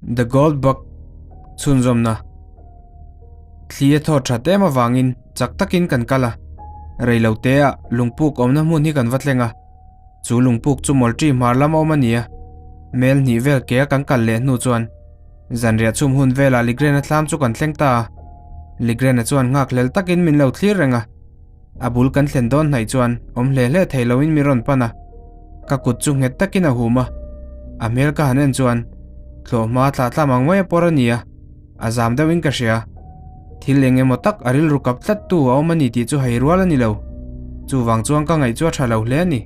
The Gold Bug chhunzawmna Thli a thaw that em avangin chak takin kan kal a, reiloteah lungpuk awmna hmun hi kan va thleng a, chu lungpuk chu Mawlṭi hmar lam a awm a ni a, mel hnih vel ke a kan kal leh hnu chuan zanriah chhum hun velah Ligrena thlam chu kan thleng ta a, Ligrena chuan nghakhlel takin min lo thlir reng a. A bul kan thlen dawn hnaih chuan awm hle hle thei loin mi rawn pan a, ka kut chu nghet takin a hum a, a hmel ka han en chuan thlawh hma thlah tlam ang mai a pawr a ni a, a zam deuhin ka hria. Thil eng emaw tak a rilru kap tlat tu a awm a ni tih chu hei rual a ni lo. Chuvang chuan ka ngaih chu a tha lo hle a ni.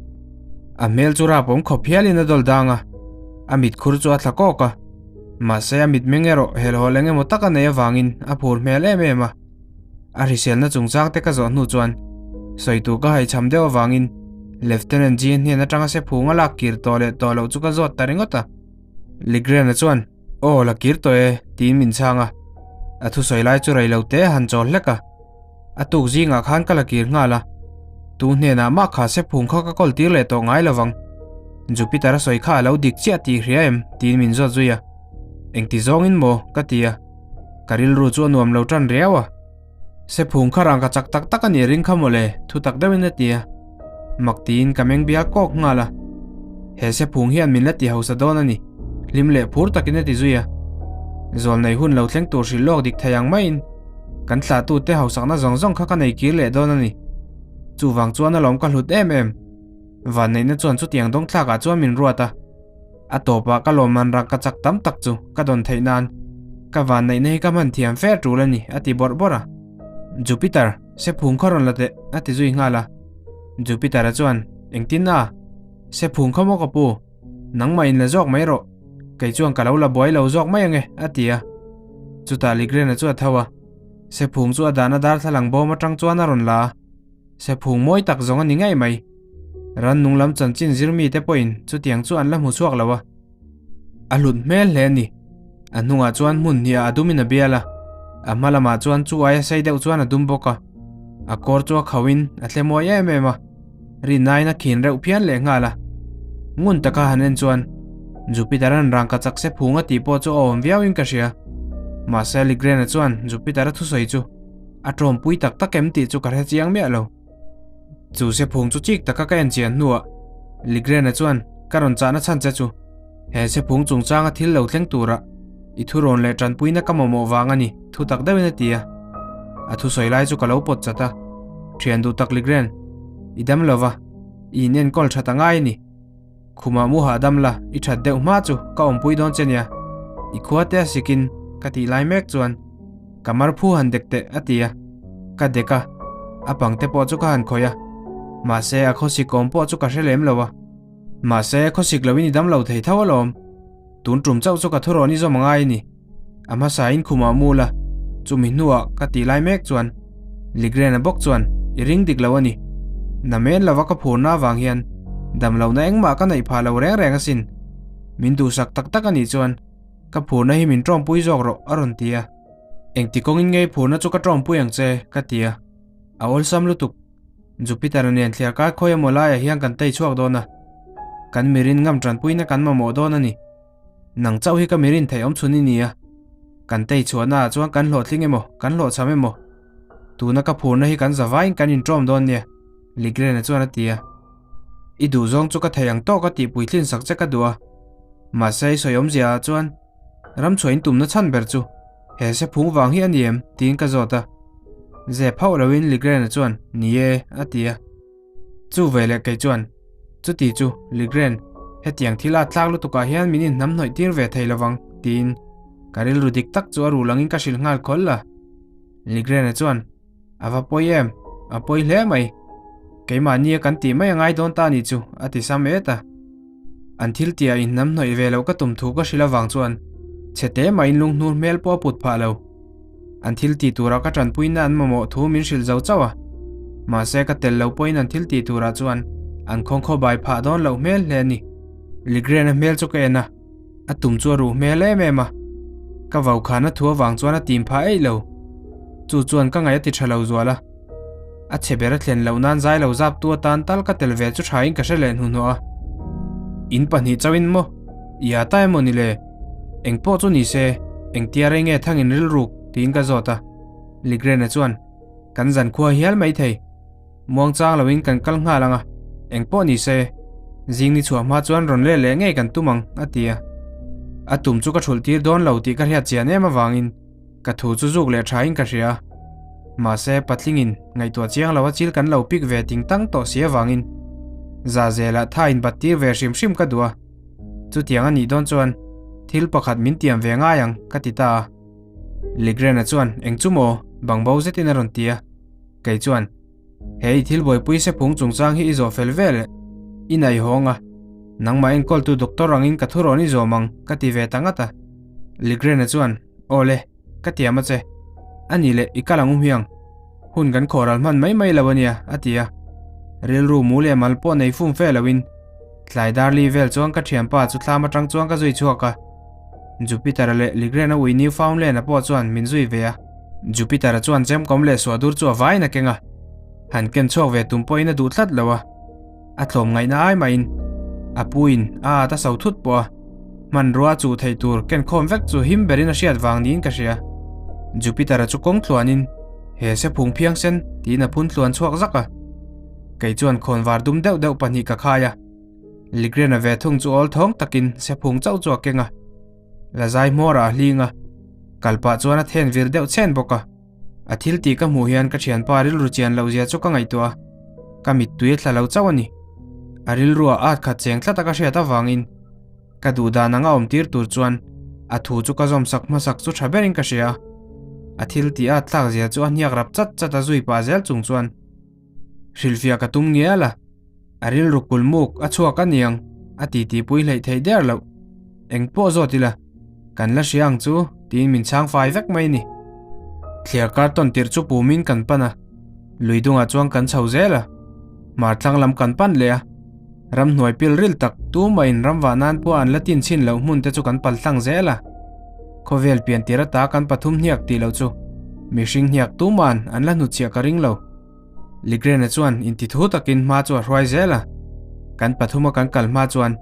A hmel chu rap awm khawp hialin a dawl dang a, a mitkhur chu a thla kawk a, mahse a mitmeng erawh helhawlh eng emaw tak a neih avangin a phur hmel em em a. A hriselna chungchang te ka zawh hnu chuan sawi tur ka haichham deuh avangin Lieutenant Jean hnen atanga se phung a lak kir tawh leh tawh loh chu ka zawt ta ringawt a. Ligrena chuan, Aw, la kir tawh e, tiin min chhang a. A thusawi lai chu rei lo te a han chawl hlek a. A tuk zingah khan ka la kir nghal a. Tu hnenah mah kha se phung kha ka kawl tir leh tawh ngai lovang. Jupiter a sawi kha a lo dik chiah tih hria em? tiin min zawt zui a. Engti zawngin maw? ka ti a. Ka rilru chu a nuam lo tan riau a. Sephung kha rang ka chak tak tak a nih ring kha mawle, thu tak deuhin a ti a. Mak tiin ka meng bial kawk nghal a. He sephung hian min la ti hausa dawn a ni, hlim leh phur takin a ti zui a. Zawlnei hun lo thleng tur hrilh lawk dik thei ang maiin kan thlahtute hausakna zawng zawng kha ka nei kir leh dawn a ni. Chuvang chuan alawm ka hlut em em. Vanneihna chuan chutiang dawng thlakah chuan min ruat a. A tawpah ka lawmman rak ka chak tam tak chu ka dawn theih nan ka vanneihna hi ka hman thiam fe tul a ni a ti bawrh bawrh a. Jupiter, sephung kha rawn la teh a ti zui nghal a. Jupiter-a chuan, Engtin a? Sephung kha maw ka pu? Nangmah in la zawk mai rawh. Kei chuan ka lo la buai lo zawk mai ange a ti a. Chutah Ligrena chu a tho a. Sephung chu a dahna darthlalang bawm atang chuan a rawn la a. Sephung mawi tak zawng a ni ngei mai. Rannung lam chanchin zir mite pawhin chutiang chu an la hmu chhuak lo a. A hlut hmel hle a ni. A hnungah chuan hmun hniah a dumin a bial a, a hma lamah chuan chu aia sei deuh chuan a dum bawk a. A kawr chu a khauhin a tle mawi em em a, rinaiin a khin reuh phian leh nghal a. Ngun taka han en chuan Jupiter-a'n rangkachak sephung a tih pawh chu a awm viauin ka hria. Mahse Ligrena chuan Jupiter-a thusawi chu A tawmpui tak tak em tih chu ka hre chiang miah lo. Chu sephung chu chik taka ka en chian hnuah Ligrena chuan ka rawn chahna chhan che chu he sephung chungchanga thil lo thleng tura i thurawn leh tanpuina ka mamawh vang a ni thu tak deuhin a ti a. A thusawi lai chu ka lo pawt chat a, Thian duh tak Ligren, i dam lova, i inenkawl that a ngai a ni. Khumah mu hahdam la, i that deuh hma chu ka awmpui dawn che nia. I khua te a sikin ka tih lai mek chuan ka mar phu han dek teh a ti a, ka dek a, a pang te pawh chu ka han khawih a, mahse a khawsik awm pawh chu ka hre lem lo a. Mahse khawsik loin i dam lo thei tho alawm, tun tum chauh chu ka thurawn i zawm a ngai a ni. A hmasa in khumah mu la, chumi hnuah ka tih lai mek chuan Ligrena bawk chuan i ring dik lo a ni. Namen lova ka phurna avang hian damlohna engmah ka neih phah lo reng reng asin. Min duhsak tak tak a nih chuan ka phurna hi min tawmpui zawk rawh a rawn ti a. Engti kawngin nge i phurna chu ka tawmpui ang che ka ti a. A awlsam lutuk. Jupiter nen thliar kar khawi emaw laiah hian kan tei chhuak dawn a. Kan mirin ngam tanpuina kan mamawh dawn a ni. Nang chauh hi ka mirin theih awm chhun i ni a. Kan tei chhuahna ah chuan kan hlawhtling emaw, kan hlawhchham emaw. Tuna ka phurna hi kan zavaiin kan inṭawm dawn nia, Ligrena chuan a ti a. I duhzawng chu ka thei ang tawk a tih puitlin sak che ka duh a. Mahse i sawi awmzia ah chuan ramchhuah in tumna chhan ber chu he sephung vang hi a ni em? tiin ka zawt a. Zep hauh loin Ligrena chuan, Ni e, a ti a. Chu ve leh kei chuan, Chuti chu, Ligren, hetiang thil a tlak lutukah hian min inhnam hnawih tir ve thei lovang, tiin ka rilru dik tak chu a ruh langin ka hrilh nghal khawl la. Ligrena chuan, A va pawi em? A pawi hle mai. Keimahnia kan tih mai a ngai dawn ta ni chu, a ti sam et a. An thil tihah inhnam hnawih ve loh ka tum thu ka hrilh avang chuan chhe te mahin lunghnur hmel pawh a put phah lo. An thil tih turah ka tanpuina an mamawh thu min hrilh zo chauh a. Mahse ka tel lo pawhin an thil tih turah chuan an khawngkhaw bai phah dawn loh hmel hle a ni. Ligrena hmel chu ka en a, a tum chu a ruh hmel em em a. Ka vaukhana thu avang chuan a tim phah eih lo. Chu chuan ka ngaih a ti tha lo zual a. A chhe ber a thlen loh nan zai lo zap tu atan tal ka tel ve chu thain ka hre leh hnuhnawh a. In pahnih chauhin maw? I a ta emaw ni le? Eng pawh chu ni se, engtia rei nge thangin rilruk tiin ka zawt a. Ligrena chuan, Kan zankhua hial mai thei. Muangchang loin kan kal nghal ang a, eng pawh ni se, zing ni chhuah hma chuan rawn leh leh ngei kan tum ang, a ti a. A tum chu ka thulh tir dawn lo tih ka hriat chian em avangin ka thu chu zuk leh thain ka hria a. Mahse, patlingin ngaihtuah chiang lo a chil kan lo pik ve ting tang tawh si avangin za zelah tha in bat tir ve hrim hrim ka duh a. Chutiang a nih dawn chuan thil pakhat min tiam ve ngai ang, ka ti ta a. Ligrena chuan eng chu maw? Bangbo zetin a rawn ti a. Kei chuan, Hei thil buaipui sephung chungchang hi i zawh fel vel eh. I nai hawng a, nangmah enkawltu doctor angin ka thurawn i zawm ang, ka ti ve ta ngat a. Ligrena chuan, Aw le, ka tiam a che. A nih leh i kal ang u hmiang. Hun kan khawhral hman mai mai lo a nia, a ti a. Rilru mu leh mal pawh nei fum fe loin tlai darli vel chuan ka thianpa chu thlam atang chuan ka zui chhuak a. Jupiter-a leh Ligrena ui Newfoundland-a pawh chuan min zui ve a. Jupiter-a chuan chemkawm leh suahdur chu a vaiin a keng a, han ken chhuak ve tum pawhin a duh tlat lo a. A tlawm ngaihna ai mahin a puin a at a so thut pawh a, hmanrua chuh theih tur ken khawm vek chu him berin a hriat vang niin ka hria. Jupiter-a chu kawng tluanin, He sephung phiangsen, tiin a phun tluan chhuak zak a. Kei chuan khawnvar dum deuh deuh pahnih ka khai a. Ligrena ve thung chu awl thawng takin sephung chauh chu a keng a, la zai hmawrah a hling a, kal pah chuan a then vir deuh chhen bawk a. A thil tih ka hmuh hian ka thianpa rilru chian loh zia chu ka ngaihtuah a, ka mittui a thla lo chauh a ni. A rilruah at khat cheng tlat a ka hriat avangin ka duh dan anga awm tir tur chuan a thu chu ka zawm sak hmasak chu tha berin ka hria a. A thil tih at thlak zia chu a hniak rap chat chat a zui pah zel chung chuan hrilhfiah ka tum ngial a. A rilru kulmuk a chhuak a niang a titi pui hleih theih der loh. Eng pawh zawt ila, kan la hria ang chu tiin min chhang fai vek mai ni. Thliar kar tawn tirh chu pumin kan pan a, lui dungah chuan kan chho zel a, hmar thlang lam kan pan leh a, ramhnuai pil ril tak tumahin ramvah nan pawh an la tin chhin loh hmun te chu kan pal tlang zel a. Khawvel pian tir ata kan pathum hniak tih loh chu mihring hniak tuma'n an la hnutchhiah ka ring lo. Ligrena chuan intithu takin hma chu a hruai zel a, kan pathuma kan kal hma chuan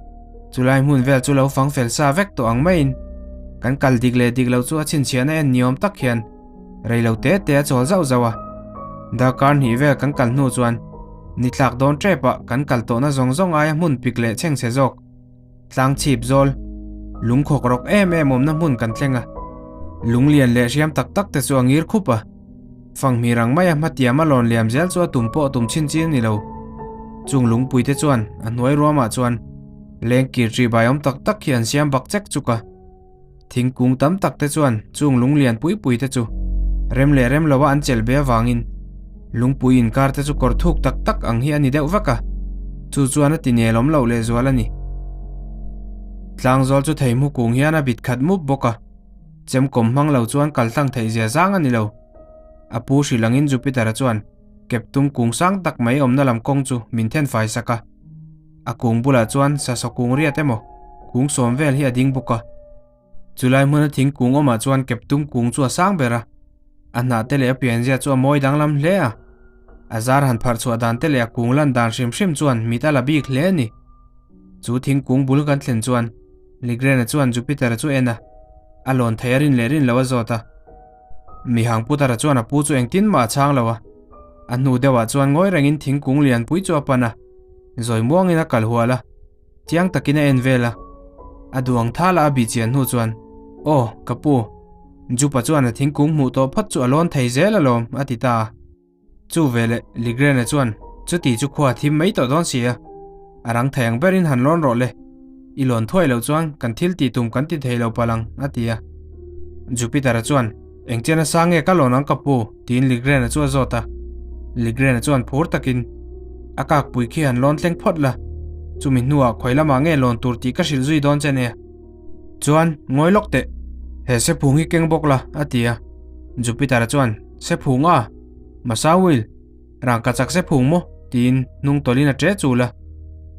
chulai hmun vel chu lo fang fel sa vek tawh ang maiin kan kal dik leh dik lo chu a chhinchhiahna en niawm tak hian rei lo te te a chawl zauh zauh a. Darkar hnih vel kan kal hnu chuan ni tlak dawn tepah kan kal tawhna zawng zawng aia hmun pik leh chhengchhe zawk Tlang chhip zawl, lung khawk rawk em em awmna hmun kan thleng a, lung lian leh hriam tak tak te chu a ngir khup a, fanghmir ang maia hmatiam a lawn liam zel chu a tum pawh tum chhin chin a ni lo. Chung lungpui te chuan a hnuai ruamah chuan leng kir ṭi bai awm tak tak hi an siam bak chek chuk a, thingkung tam tak te chuan chung lung lian pui pui te chu rem leh rem lova an chelh be avangin lungpui inkar te chu kawr thuk tak tak ang hi a ni deuh vek a, chu chuan a ti nelawm loh lehzual a ni. Tlangzawl chu theihmu kung hian a bit khat mup bawk a, chemkawm hmang lo chuan kal tlang theih zia zang a ni lo. A pu hrilh angin Jupiter-a chuan keptum kung sang tak mai awmna lam kawng chu min then fai sak a. A kung bulah chuan sasaw kung riat emaw kung sawm vel hi a ding bawk a. Chulai hmuna thingkung awmah chuan keptum kung chu a sang ber a, a hnah te leh a pianzia chu a mawi danglam hle a. A zar han pharh chhuah dan te leh a kung lan dan hrim hrim chuan mit a la bik hle a ni. Chu thingkung bul kan thlen chuan Ligrena chuan Jupiter-a chu en a, a lawn thei a rin leh rin lo a zawt a. Mihang Putara chuan a pu chu engtin mah a chhang lo a, a hnu deuhah chuan ngawi rengin thingkung lianpui chu a pan a, zawi muangin a kal hual a, chiang takin a en vel a. A duang thala a bih chian hnu chuan, Aw, ka pu, Jupa chuan a thingkung hmuh tawh phawt chu a lawn thei zel alawm, a ti ta a. Chu veleh Ligrena chuan, Chuti chu khua thim mai tawh dawn si a, a rang thei ang berin han lawn rawh le. I lawn thuai loh chuan kan thil tih tum kan ti thei lo palh ang, a ti a. Jupiter-a chuan, Engchen a sang nge ka lawn ang ka pu? tiin Ligrena chu a zawt a. Ligrena chuan phur takin, A kakpui khi han lawn thleng phawt la, chumi hnuah khawi lamah nge lawn tur tih ka hrilh zui dawn che nia. Chuan, ngawi lawk teh, he sephung hi keng bawk la, a ti a. Jupiter-a chuan, Sephung a? Masawil, rangka chak sephung maw? tiin hnung tawlhin a ṭe chul a.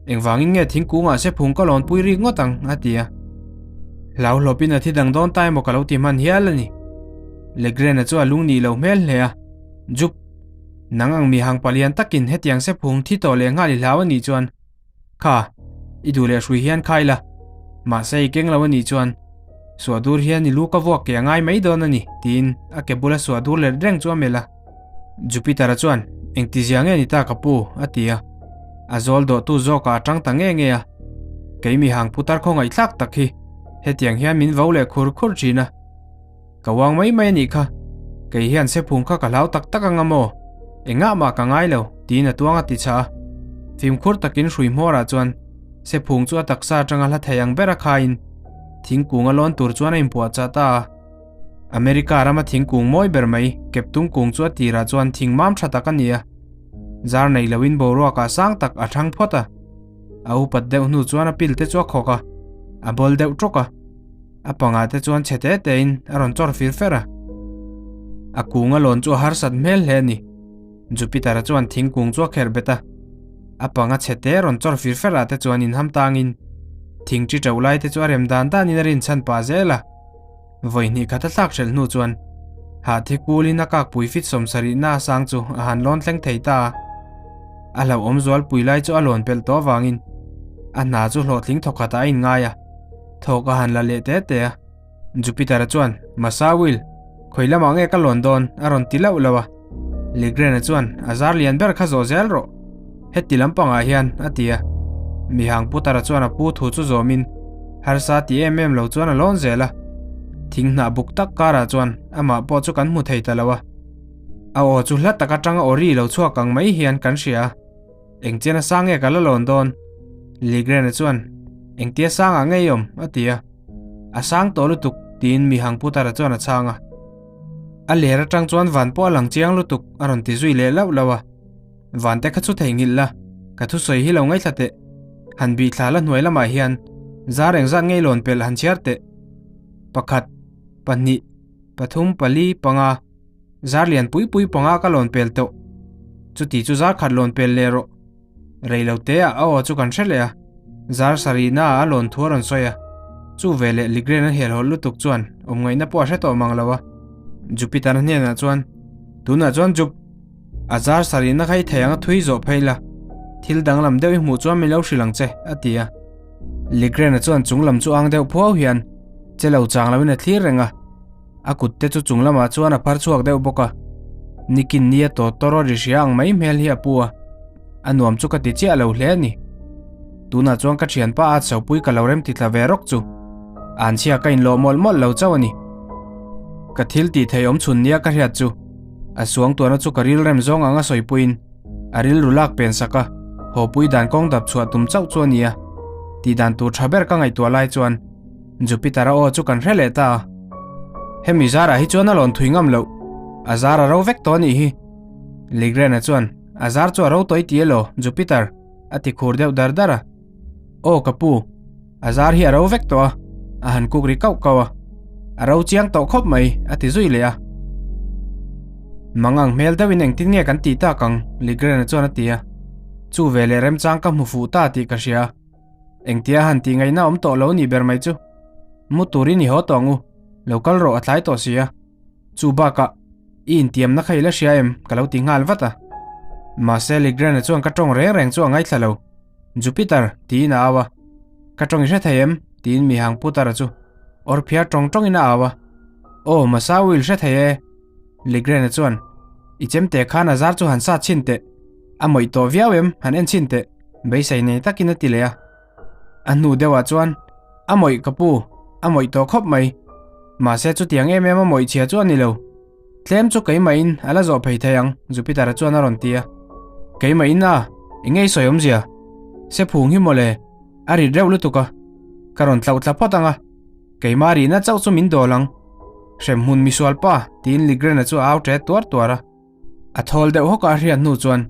Engvangin nge thingkungah sephung ka lawnpui rik ngawt ang? a ti a. Hlau hlawpin a thi dang dawn ta emaw ka lo ti hman hial a ni. Legrand-a chu a lung nih loh hmel hle a. Jup, nang ang mi hang palian takin hetiang sephung thi tawh leh nghal i hlau a nih chuan, Kha, i duh leh hrui hian khai la, mahse i keng lo a nih chuan. Suahdur hian i lu ka vuak ke a ngai mai dawn a ni, tiin a ke bula suahdur let reng chu a melh a. Jupiter-a chuan, Engtizia nge ni ta ka pu? a ti a. A zawl dawhtu zawkah a tang ta nge nge a. Kei mi hang putar khawngaihthlak tak hi hetiang hian min vo leh khur khur thin a. Ka uang mai mai a nih kha. Kei hian sephung kha ka hlau tak tak anga maw? Engah mah ka ngai lo, tiin a tuang a ti chah a. Fimkhur takin hrui hmawrah chuan sephung chu a taksa atanga hla thei ang ber a khaiin thingkung a lawn tur chuan a inpuahchah ta a. America rama thingkung mawi ber mai, keptum kung chu a tirah chuan thing mam tha tak a ni a. Zar nei loin boruakah sang tak a thang phawt a. A upat deuh hnu chuan a pil te chu a khawk a, a bawl deuh tawk a. A pangah te chuan chhe te tein a rawn chawr fir fer a. A kung a lawn chu a harsat hmel hle a ni. Jupiter-a chuan thingkung chu a kherh bet a. A panga chhe te rawn chawr fir fer ah te chuan inham tangin thing chi teuh lai te chu a rem dan danin a rinchhan pah zel a. Vawi hnih khat a thlak hrelh hnu chuan hah thi kulin a kakpui fit 70 na a sang chu a han lawn thleng thei ta a. A hlauhawm zualpui lai chu a lawn pelh tawh avangin a hna chu hlawhtling thawkhatah a inngai a. Thawk a han la leh te te a. Jupiter-a chuan, Masa Will, khawi lamah nge ka lawn dawn? a rawn ti lauh lauh a. Ligren-a chuan, A zar lian ber kha zawh zel rawh. Heti lampangah hian, a ti a. Mihang Putar-a chuan a pu thu chu zawmin, harsa ti em em lo chuan a lawn zel a. Thing hnah buk tak karah chuan amah pawh chu kan hmu thei ta lo a. A aw chu hla tak atanga aw ri lo chhuak ang mai hian kan hria a. Engtian a sang nge ka la lawn dawn? Ligrena chuan, Engtia sangah nge i awm? a ti a. A sang tawh lutuk, tiin Mihang Putara chuan a chhang a. A ler atang chuan van pawh a lang chiang lutuk, a rawn ti zui leh lauh lauh a. Van te kha chu theihnghilh la, ka thusawi hi lo ngaithla teh. Han bih thla la hnuai lamah hian zar engzat nge i lawn pelh han chhiar teh. Pakhat, pahnih, pathum, pali, panga. Zar lian pui pui panga ka lawn pel tawh. Chuti chu zar khat lawn pel leh rawh. Rei lo te ah a aw chu kan hre leh a. Zar sarihna ah a lawn thu a rawn sawi a. Chu ve leh Ligren a helhawlh lutuk chuan awm ngaihna pawh a hre tawh mang lo a. Jupiter hnenah chuan, Tunah chuan Jup, a zar sarihna kha i thei ang a thui zawh phei la. Thil danglam deuh i hmuh chuan min lo hrilh ang che, a ti a. Ligrena chuan chung lam chu ang deuh phuau hian che lo chang loin a thlir reng a. A kut te chu chung lamah chuan a phar chhuak deuh bawk a. Nikin nia tawt tawr ri hria ang mai hmel hi a pu a. A nuam chu ka ti chiah lo hle a ni. Tunah chuan ka thianpa a sopui ka lo rem ti tla ve rawk chu. Anchhia ka inlawh mawlh mawlh lo chauh a ni. Ka thil tih theih awm chhun nia ka hriat chu a suangtuahna chu ka rilrem zawng ang a sawipuiin A rilru lak pen sak a, hawpui dan kawng dap chhuah tum chauh chu a ni a. Tih dan tur tha ber ka ngaihtuah lai chuan Jupiter-a aw chu kan hre leh ta a. Hemi zarah hi chuan a lawn thui ngam loh, a zar a ro vek tawh a nih hi. Ligren-a chuan, A zar chu a ro tawh i ti elaw, Jupiter? a ti khur deuh dar dar a. Aw ka pu, a zar hi a ro vek tawh a, a han kuk ri kauh kauh a. A ro chiang tawh khawp mai, a ti zui leh a. Mangang hmel deuhin engtin nge kan tih tak ang, Ligrena chuan a ti a. Chu veleh remchang ka hmu fuh ta tih ka hria. Engtia han tih ngaihna awm tawh lo nih ber mai chu. Mu turin i haw tawh ang u, lo kal rawh a tlai tawh si a. Chu bakah, i intiamna kha i la hria em? ka lo ti nghal vat a. Mahse Ligrena chuan ka tawng reng reng chu a ngaithla lo. Jupiter, tiin a au a. Ka tawng i hre thei em? tiin mihang Putara chu awr phiar tawng tawngin a au a. Aw, Masao i hre thei e. Ligrena chuan, I chemte khan a zar chu han sat chhin teh. A mawih tawh viau em? Han en chhin teh. Beisei nei takin a ti leh a. A hnu deuhah chuan, A mawih ka pu, a mawih tawh khawp mai. Mahse chutiang em em a mawih chhia chu a ni lo. Tlem chu keimahin a la zawh phei thei ang, Jupiter-a chuan a rawn ti a. Keimahin a, eng nge i sawi awmzia? Sephung hi mawle, a rit reuh lutuk a. Ka rawn tlauh thla phawt ang a, keimah rihna chauh chu min dawl ang. Hremhmun misual pa, tiin Ligren-a chu a au ṭe tuar tuar a. A thawl deuh hawk a a hriat hnu chuan,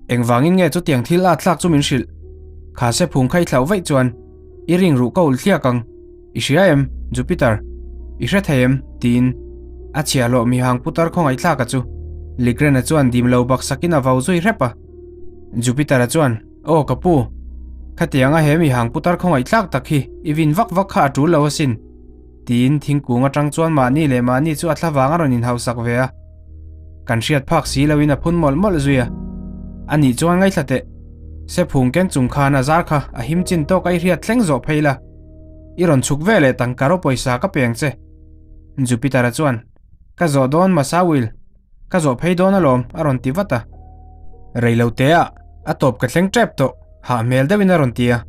Engvangin nge chutiang thil a thlak chu min hrilh? Kha sephung kha i thlauh vaih chuan i ring ruh ka ulh thliak ang. I hria em, Jupiter? I hre thei em? tiin a chhiahhlawh mihang putar khawngaihthlaka chu Ligrena chuan dim lo bak sakin a vau zui hrep a. Jupiter-a chuan, Aw ka pu, khatianga he mihang putar khawngaihthlak tak hi i vin vak vak kha a tul lo asin. Tiin thingkung atang chuan mahni leh mahni chu a thla vang a rawn inhausak ve a. Kan hriat phak si loin a phun mawlh mawlh zui a. Anih chuan ngaithla teh. Sephung keng chung khan a zar kha a him chin tawk a i hriat thleng zawh phei la. I rawn chhuk ve leh tangka ro pawisa ka peng che. Jupiter-a chuan, Ka zawh dawn Masawil, ka zawh phei dawn alawm a rawn ti vat a. Reilo te ah a tawp ka thleng tep tawh, hah hmel deuhin a rawn ti a.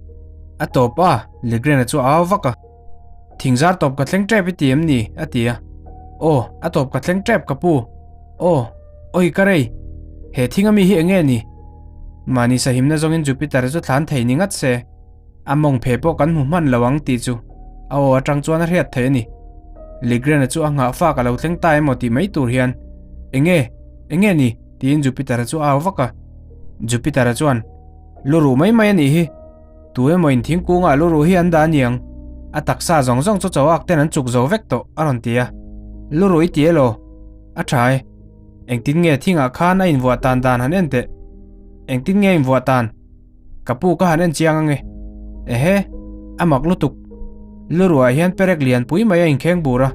A tawp a, Legrand-a chu a au vak a. Thingzar tawp ka thleng tep i ti em ni? a ti a. Aw, a tawp ka thleng tep ka pu. Aw, awi ka rei. He thing ami hi enge ni? Mahni sahimna zawngin Jupiter chu thlan thei ni ngat se. A mawng phe pawh kan hmu hman lo ang tih chu a aw atang chuan a hriat theih a ni. Legrand-a chu a nghah fak a lo thleng ta emaw tih mai tur hian, Enge? Enge ni? tiin Jupiter-a chu a au vak a. Jupiter-a chuan, Lu ruh mai mai a nih hi. Tu emaw in thingkungah lu ruh hi an dah a niang. A taksa zawng zawng chu chauhak ten an chuk zo vek tawh a rawn ti a. Lu ruh i ti elaw? A tha e. Engtin nge thingah khan a invuah tan dan han en teh? Engtin nge a invuah tan? Ka pu ka han en chiang ange. Ehe, a mak lutuk. Luruah hian perek lian pui mai a inkheng bur a.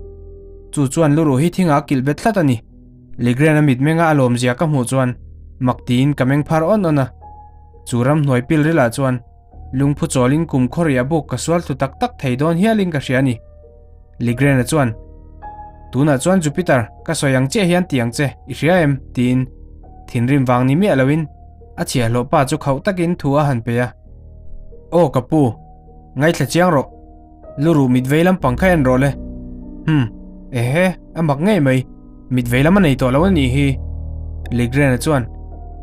Chu chuan luruh hi thingah a kilh bet tlat a ni. Ligren a mitmenga a lawmzia ka hmuh chuan mak tiin ka meng phar awn awn a. Chu ramhnuai pil rilah chuan lungphu chawlin kum khawriah buk ka sual thlu tak tak thei dawn hialin ka hria a ni. Ligrena chuan, Tunah chuan Jupiter, ka sawi ang chiah hian ti ang che, i hria em? tiin thinrim vang ni miah loin a chhiahhlawh pa chu khauh takin thu a han pe a. Aw ka pu, ngaithla chiang rawh. Lu ruh mit vei lampang kha en rawh le. Hmm, ehe, a mak ngei mai. Mit vei lam a nei tawh lo a nih hi. Ligrena chuan,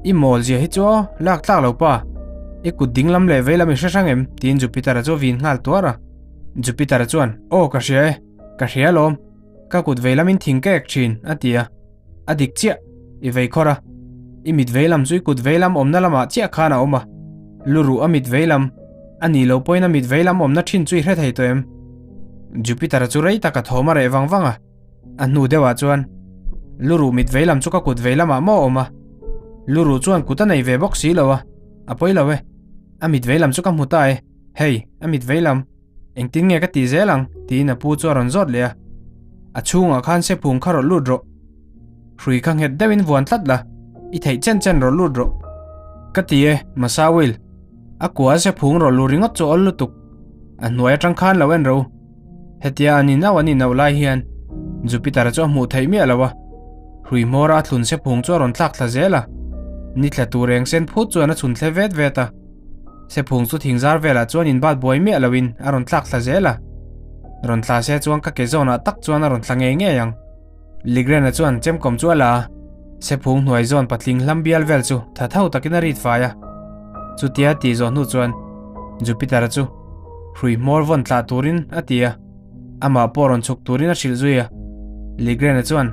I mawl zia hi chu aw, lak tlak lo pa. I kut ding lam leh vei lam i hre hrang em? tiin Jupiter-a chu a vin nghal tuar a. Jupiter chuan, Aw, ka hria e, ka hria alawm, ka kut vei lamin thing ka ek thin, a ti a. A dik chiah, i vei khawr a. I mit vei lam chu i kut vei lam awmna lamah chiah khan a awm a. Lu ruh a mit vei lam, a nih loh pawhin a mit vei lam awmna thin chu i hre thei tawh em? Jupiter chu rei tak a thawm a reh vang vang a. A hnu deuhah chuan, Lu ruh mit vei lam chu ka kut vei lamah maw a awm a. Lu ruh chuan kut a nei ve bawk si lo a, a pawi lo e. A mit vei lam chu ka hmu ta e. Hei, a mit vei lam, engtin nge ka tih zel ang? tiin a pu chu a rawn zawt leh a. A chhungah khan sephung kha rawh lut rawh. Hrui kha nghet deuhin vuan tlat la, i theih chen chen rawh lut rawh. Ka ti e, Masawil. A kua sephung rawh lu ringawt chu awl lutuk. A hnuai atang khan lo en ro. Hetia an inauh an inauh lai hian Jupiter chu a hmuh theih miah lo a. Hrui hmawra a thlun sephung chu a rawn tlak thla zel a. Ni tla tur eng sen phut chuan a chhun thle vet vet a. Sephung chu thingzar velah chuan inbat buai miah loin a rawn tlak thla zel a. Rawn thla se chuan ka ke zawnah tak chuan a rawn thla ngei ngei ang. Ligrena chuan chemkawm chu a la a, Sephung hnuai zawn patling hlam bial vel chu tha tho takin a rit fai a. Chutia tih zawh hnu chuan Jupiter-a chu hrui hmawr vawn tlah turin a ti a, amah pawh rawn chhuk turin a hrilh zui a. Ligrena chuan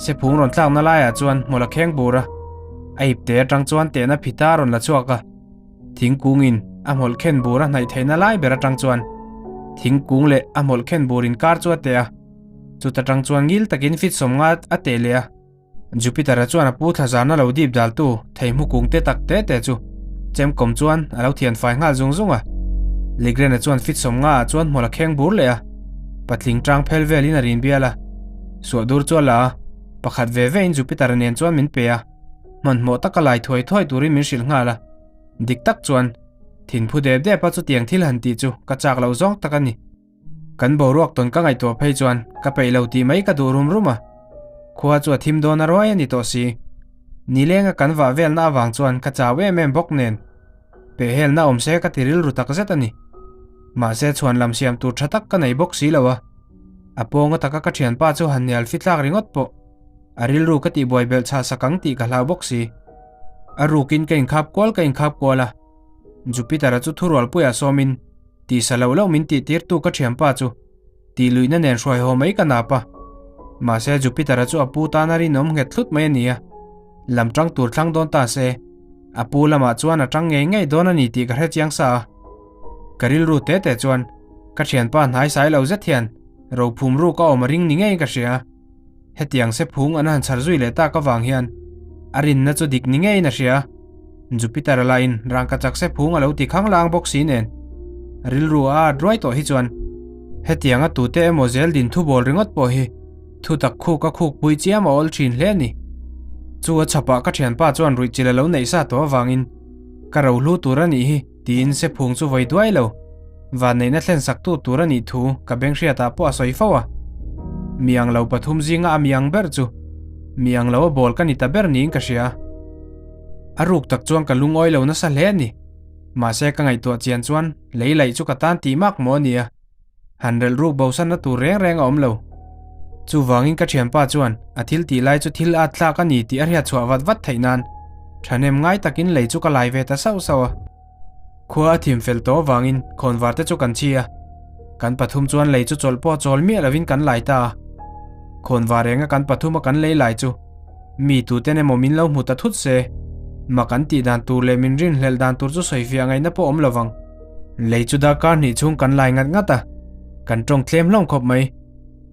Sephung rawn tlakna laiah chuan hmawlh a kheng bur a, a ipte atang chuan tehna phita a rawn la chhuak a. Thingkungin a hmawlh khen bur a hnaih theihna lai ber atang chuan thingkung leh a hmawlh khen bur inkar chu a teh a, chuta tang chuan ngil takin fit sawmnga a teh leh a. Jupiter-a chuan a pu thlazarna lo dip daltu theihmu kung te tak te te chu chemkawm chuan a lo thian fai nghal zung zung a. Ligren-a chuan fit sawmnga ah chuan hmawlh a kheng bur leh a, patling tang phel velin a rin bial a, suahdur chu a la a, pakhat ve vein Jupiter-a nen chuan min pe a. Hmanhmawh taka lai thuai thuai turin min hrilh nghal a, dik tak chuan thinphu dep dep a chutiang thil han tih chu ka chak loh zawng tak a ni. Kan boruak tawn ka ngaihtuah phei chuan ka peih lo tih mai ka duh rum rum a, khua chu a thim dawn a ruai a ni tawh si. Nilenga kan vah velna avang chuan ka chau em em bawk nen pehhelna awm se ka ti rilru tak zet a ni. Mahse chhuan lam siam tur tha tak ka nei bawk si lo a, a pawnga taka ka thianpa chu han hnial fitlak ringawt pawh. A rilru ka tihbuai belh chhah sak ang tih ka hlau bawk si. A rukin ka inkhap kual ka inkhap kual a. Jupiter-a chu thurualpuiah sawmin tihsa loh loh min tihtirtu ka thianpa chu tihluihna nen hruai haw mai ka nap a. Mahse Jupiter-a chu a pu tana rinawm nghet thlut mai a ni a. Lam tang tur thlang dawn ta se, a pu lamah chuan a tang ngei ngei dawn a ni tih ka hre chiang sa a. Ka rilru te te chuan ka thianpa hnaisai lo zet hian rophum ruk a awm a ring ni ngeiin ka hria. Hetiang sephung an han chhar zui leh tak avang hian a rinna chu dik ni ngeiin a hria. Jupiter lahin rangkachak sephung a lo ti khanglang bawk si nen rilru a at ruai tawh hi chuan hetianga tute emaw zel din thu bawl ringawt pawh hi thu tak khuk a khuk pui chiam a awl thin hle a ni. Chu a chhapah ka thianpa chuan ruihchilh a lo neih sa tawh avangin ka rohlu tur a nih hi tiin sephung chu vawi duai lo. Vanneihna thlen saktu tur a nih thu ka beng hriatah pawh a sawi fo a. Mi ang lo pathum zinga a mi ang ber chu mi ang lo a bawl ka ni ta ber niin ka hria. A ruk tak chuan ka lungawi lo nasa hle a ni. Mahse ka ngaihtuah chian chuan lei laih chu ka tan tih mak maw a nia. Han relh ruk bosanna tur reng reng a awm lo. Chuvangin ka thianpa chuan a thil tih lai chu thil at tlak a ni tih a hriat chhuah vat vat theih nan thahnem ngai takin lei chu ka lai ve ta sauh sauh a. Khua a thim fel tawh avangin khawnvar te chu kan chhi a. Kan pathum chuan lei chu chawlh pawh chawl miah lovin kan lai ta a. Khawnvar enga kan pathum a kan lei lai chu mi tuten emaw min lo hmu ta thut se, mak an tih dan tur leh min rinhlelh dan tur chu sawifiah ngaihna pawh awm lovang. Lei chu darkar hnih chhung kan lai ngat ngat a, kan tawng tlem hlawm khawp mai.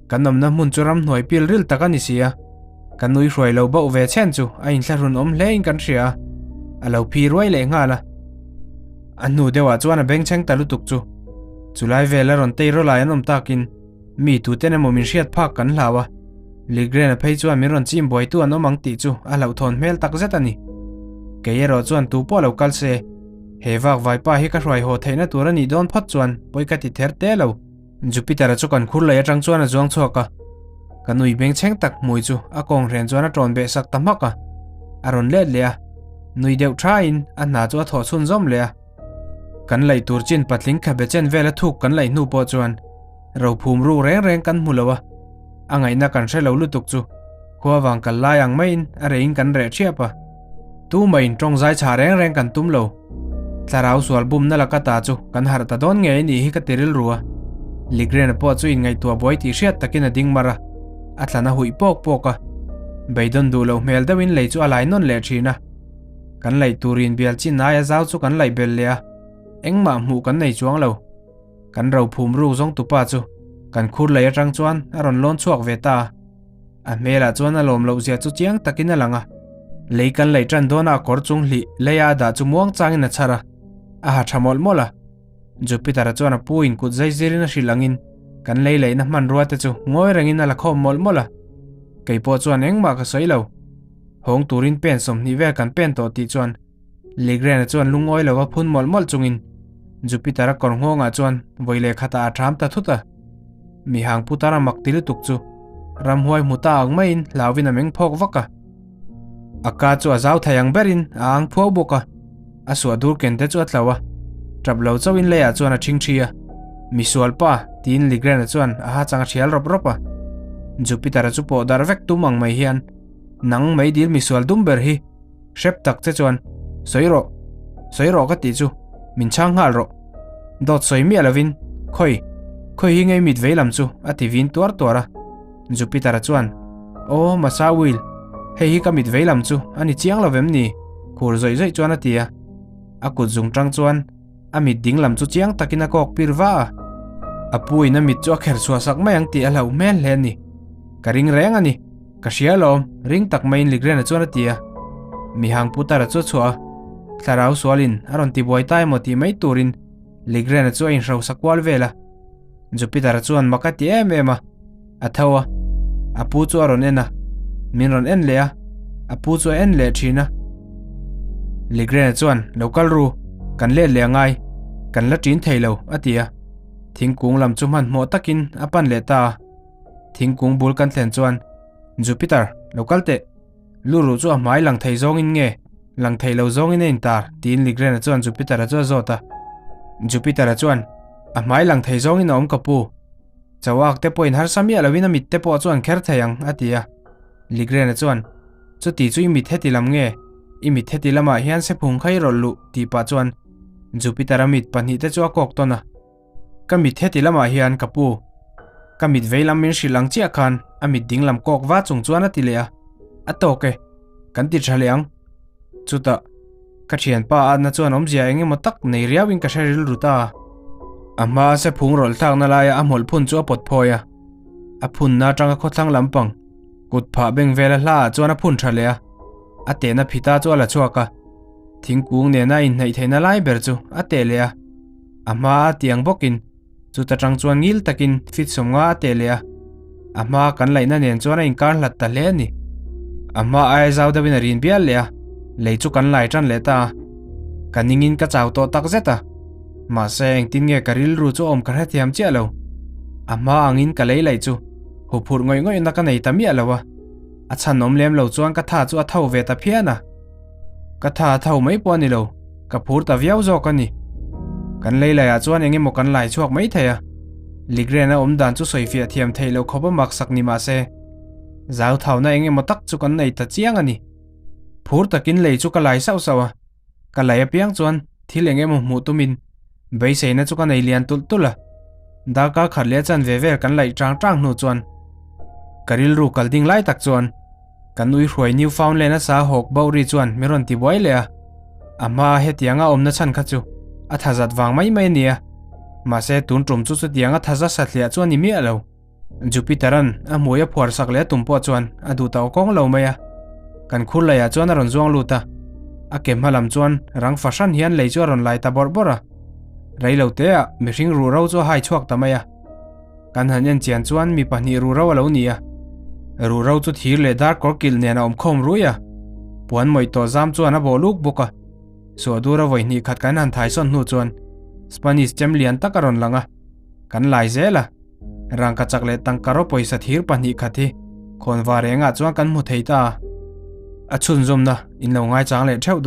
Kan awmna hmun chu ramhnuai pil ril tak a ni si a, kan nui hruai lo bauh ve chhen chu a inthlahrun awm hle in kan hria a, a lo phi ruai leh nghal a. A hnu deuhah chuan a bengchheng ta lutuk chu, chulai vela rawn tei rawlai an awm takin mi tuten emaw min hriat phak kan hlau a, Ligren-a phei chuan min rawn chim buaitu an awm ang tih chu a hlauhthawn hmel tak zet a ni. Kei erawh chuan tu pawh lo kal se, he vak vaipa hi ka hruai haw theihna tur a nih dawn phawt chuan pawi ka ti ther te lo. Jupiter-a chu kan khur lei atang chuan a zuang chhuak a, ka nui bengchheng tak hmui chu a kawng hren chuan a tawn beh sak ta hmak a, a rawn let leh a, nui deuh thain a hna chu a thawh chhun zawm leh a. Kan laih tur chin patling khabe chen vela thuk kan laih hnu pawh chuan rophum ruk reng reng kan hmu lo a, a ngaihna kan hre lo lutuk chu khua vang kal lai ang maiin a reiin kan reh thiap a. Tumah in tawng zai chhah reng reng kan tum lo. Thlarau sual bumna laka ta chu kan harh ta dawn ngei anih hi ka ti rilru a. Ligrena pawh chu inngaihtuah buai tih hriat takin a ding mar a, a thlan a huih pawk pawk a. Beidawn duh loh hmel deuhin lei chu a lai nawn leh thin a. Kan laih turin bial chin aia zau chu kan laih belh leh a, engmah hmuh kan nei chuang lo. Kan rophum ruk zawng tupa chu kan khur lei atang chuan a rawn lawn chhuak ve ta a. A hmelah chuan a lawm loh zia chu chiang takin a lang a. Lei kan laih tan dawn a a kawr chung hlih leia a dah chu muang changin a chhar a, a ha tha mawlh mawlh a. Jupiter-a chuan a pu in kut zai zirin a hrilh angin kan lei laihna hmanrua te chu ngawi rengin a la khawm mawlh mawlh a. Kei pawh chuan engmah ka sawi lo. Hawng turin pen 20 vel kan pen tawh tih chuan Ligrena chuan lungawi lova phun mawlh mawlh chungin Jupiter-a kawr nghawngah chuan vawi leh khatah a ṭham ta thut a. Mihang putar a mak ti lutuk chu ramhuai hmu ta ang maiin hlauvin a meng phawk vak a. A ka chu a zau thei ang berin a ang phuau bawk a, a suah dur ken te chu a tlo a, ṭap lo chauhin leiah chuan a ṭhing ṭhi a. Misual pa, tiin Ligrena chuan a ha chang a ṭhial rawp rawp a. Jupiter-a chu pawh darh vek tum ang mai hian, Nang meidil misual dum ber hi hrep tak che chuan sawi rawh, sawi rawh ka tih chu min chhang nghal rawh. Dawt sawi miah lovin khawi, khawi hi ngei mit vei lam chu a ti vin tuar tuar a. Jupiter-a chuan, Aw Masa Will, hei hi ka mit vei lam chu a ni chiang lo vem ni? Khur zawih zawih chuan a ti a. A kut zung tang chuan a mit ding lam chu chiang takin a kawk pir va a. A pu in a mit chu a kher chhuah sak mai ang tih a hlauh hmel hle a ni. Ka ring reng a ni. Ka hria alawm, ring tak maiin Ligrena chuan a ti a. Mihang Putara chu a chhuah a, thlarau sualin a rawn tibuai ta emaw tih mai turin Ligrena chu a inhrosa kual vel a. Jupiter-a chuan mak a ti em em a, a tho a, a pu chu a rawn en a, min rawn en leh a, a pu chu a en leh thin a. Ligrena chuan, Lo kal ru, kan let leh a ngai, kan la ṭin thei lo, a ti a. Thingkung lam chu hmanhmawh takin a pan leh ta a. Thingkung bul kan thlen chuan, Jupiter, lo kal teh. Lu ruh chu a hmai lang thei zawngin nge, lang thei lo zawngin a intar? tiin Ligrena chuan Jupiter-a chu a zawt a. Jupiter-a chuan, A hmai lang thei zawngin a awm ka pu. Chauak te pawhin harsa miah loin a mit te pawh chuan kher thei ang, a ti a. Ligrena chuan, Chuti chu i mit heti lam nge? I mit heti lamah hian sephung kha i rawlh luh, tih pah chuan Jupiter-a mit pahnihte chu a kawk tawn a. Ka mit heti lamah hian ka pu. Ka mit vei lam min hrilh ang chiah khan a mit ding lam kawk va chung chuan a ti leh a. A tawk e. Kan ti tha leh ang. Chutah, ka thianpa atna chuan awmzia eng emaw tak nei riauin ka hre rilru ta a. A hma a sephung rawlh thlakna laia a hmawlh phun chu a pawt phawi a. A phunna atanga khawthlang lampang kut phah beng vela hla ah chuan a phun tha leh a. A tehna phita chu a la chhuak a. Thingkung nena inhnaih theihna lai ber chu a teh leh a. A hma a tiang bawkin chuta tang chuan ngil takin fit 50 a teh leh a, a hma kan laihna nen chuan a inkar hlat ta hle a ni. A hma aia zau deuhin a rin bial leh a, lei chu kan lai tan leh ta a. Ka ningin ka chau tawh tak zet a. Mahse engtin nge ka rilru chu awm ka hrethiam chiah lo. A hma angin ka lei laih chu huphurh ngawih ngawihna ka nei ta miah lo a. A chhan awm lem lo chuan ka tha chu a tho ve ta phian a. Ka tha a tho mai pawh a ni lo, ka phur ta viau zawk a ni. Kan lei laiah chuan eng emaw kan lai chhuak mai thei a. Ligren a awm dan chu sawifiah thiam theih loh khawp a maksak ni mah se, zauthauna eng emaw tak chu kan nei ta chiang a ni. Phur takin lei chu ka lai sauh sauh a, ka lei apiang chuan thil eng emaw hmuh tumin beiseina chu ka nei lian tulh tulh a. Darkar khat leh a chanve vel kan laih chang chang hnu chuan ka rilru kal ding lai tak chuan kan ui hruai Newfoundland a sa hawk bauh ri chuan min rawn ti buai leh a. A hmaa hetianga awmna chhan kha chu a tha zat vang mai mai a ni a, mahse tun tum chu chutianga tha za satliah chu a ni miah lo. Jupiter-a'n a hmui a phuar sak leh a tum pawh chuan a duh tauh kawng lo mai a. Kan khur leiah chuan a rawn zuang lut a, a ke hma lam chuan rang fahran hian lei chu a rawn lai ta bawrh bawrh a. Rei lo teah mihring ruhro chu a hai chhuak ta mai a. Kan han en chian chuan mi pahnih ruhro a lo ni a. Ruhro chu thir leh dar kawr kilh nen a awm khawm rui a, puan mawih tawh zam chuan a bawh luk bawk a. Suahdura vawi hnih khat kan han thaisawn hnu chuan Spanish chem lian tak a rawn lang a, kan lai zel a. Rangkachak leh tangkaraw pawisa thir pahnih khat hi khawnvar engah chuan kan hmu thei ta a, a chhunzawmna in lo ngaichang leh theuh.